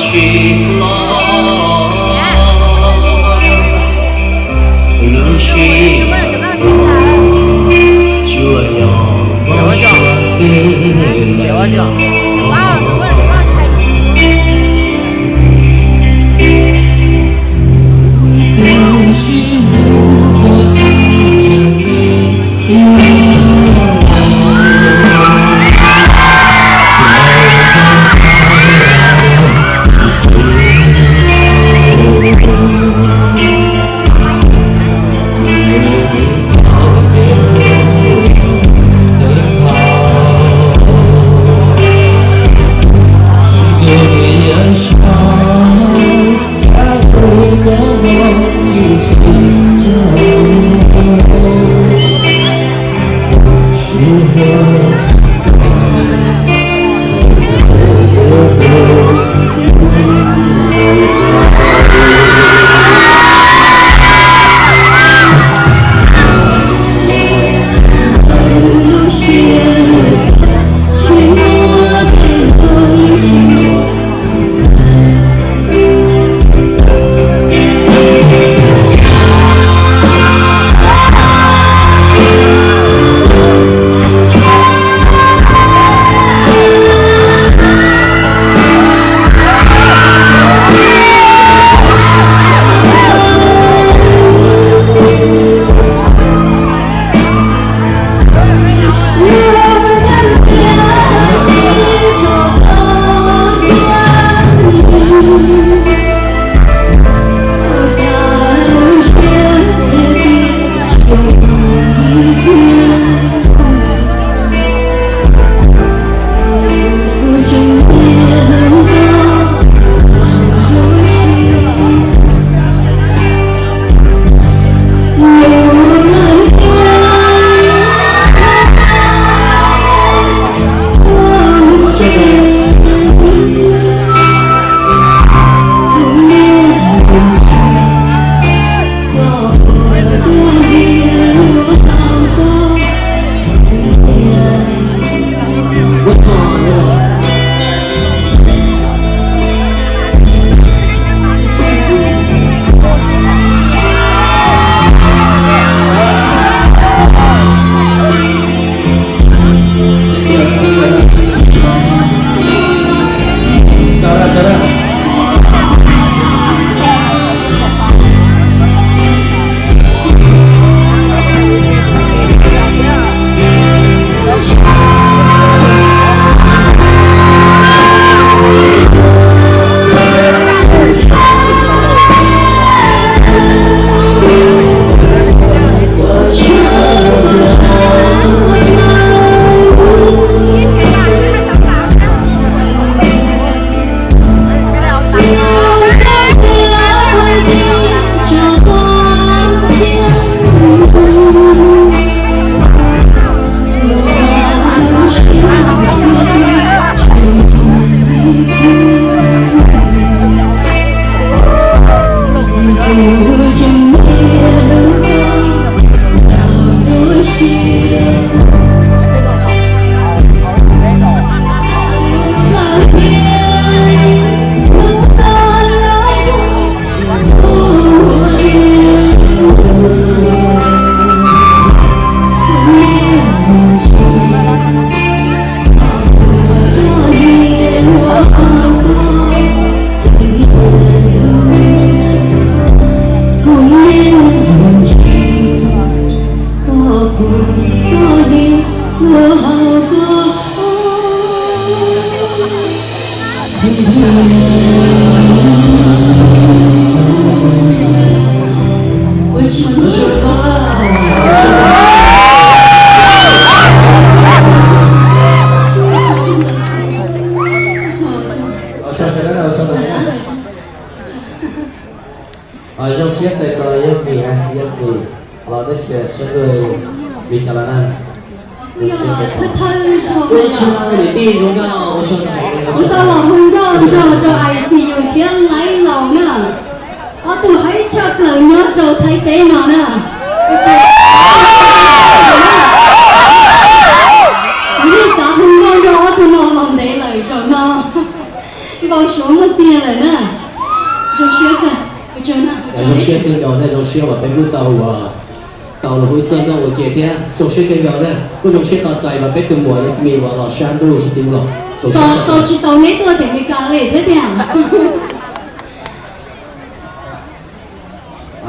Tsis los lub sij hawm tsuas yog mob suab xwb lawm. Zoo siab txais tos yog Mim, yog Xis los dab tsi sawv daws li cas los na. Thawj thawj zoo, ua tsaug niam tij zoo nkauj, ua tsaug, ua tsaug los hu nkauj nraug rau I C U thiab Laib Laus na. Ob tug haib tshaj plaws nyob rau Thaib teb no na. Kuv yeej xav hu nkauj nraug ob tug no los ntev lawm zaum no. Npaum Suav muaj tiag lawm na. Zoo siab kawg, ua tsaug na. Zoo siab kawg nkaus na, zoo siab uas peb kuj tau ua, tau los hu ib txoj nkauj ua ke thiab. Zoo siab kawg nkaus na, kuj zoo siab tos txais uas peb tus muam Yasmine uas los sab ntuj sab tim los. Tos tsis tau neb tuaj tim Amelikas li thiab tiag.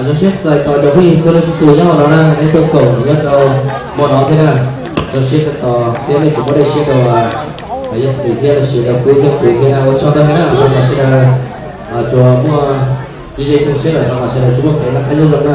Zoo siab txais tos cov phooj ywg txhua leej txhua tus nyob hauv no na, neb tuaj koom nyob rau hmo no thiab na. Zoo siab txais tos thiab nej tseem muab dej siab rau Yasmine thiab los sis rau Kub thiab kuv thiab na, ua tsaug ntau na, tam sim no tsuas muaj D J xyoo siab lawm, tam sim no tsuas muaj peb na, qab nyob zoo na.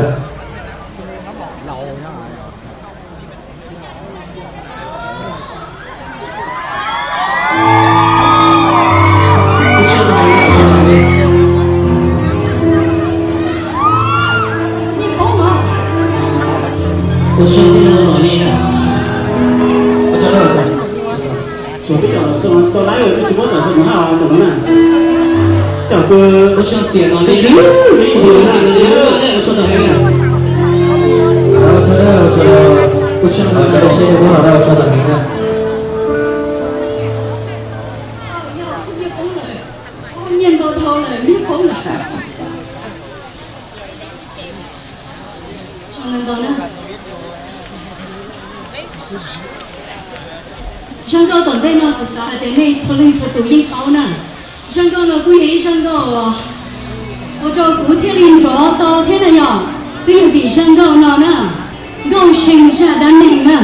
Nyiaj ntau dhau lawm, nyiaj poob lawm. Tsaug ntau na. Zaj nkauj tom ntej no kuv xav hais tias nej txhua leej txhua tus yeej paub na. Zaj nkauj no kuj yog ib zaj nkauj uas ua rau kuv thiaj li nrov tau thiab na yom. Twb yog vim zaj nkauj no na, nkauj see zaj dab neeg na.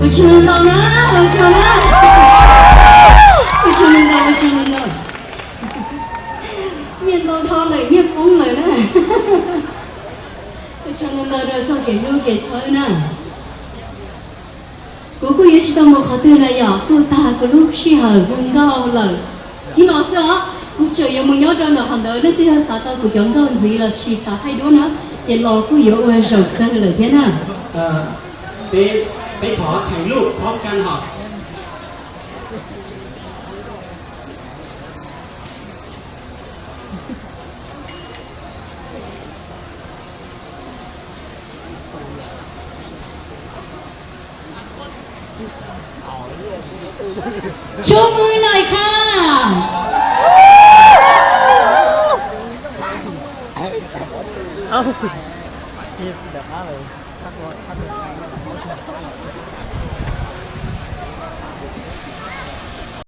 Ua tsaug ntau na, ua tsaug na. Ua tsaug ntau, ua tsaug ntau. Nyiaj ntau dhau lawm, nyiaj poob lawm na. Ua tsaug ntau ntau rau txoj kev hlub kev txhawb na. Kuv kuj yuav tsis tau mus qhov twg na yom, kuj tag kuv lub sij hawm hu nkauj lawm. Ib no xwb os, kuv tseem yuav mus nyob rau ntawm qhov ntawd, leej twg yog xav tau kuv cov nkauj ntxiv los sis xav thaij duab na, ces los kuj yuav ua zaum kawg lawm thiab na. Peb, peb thov theej lub phob kab hos. Chúc mừng Nội Kha.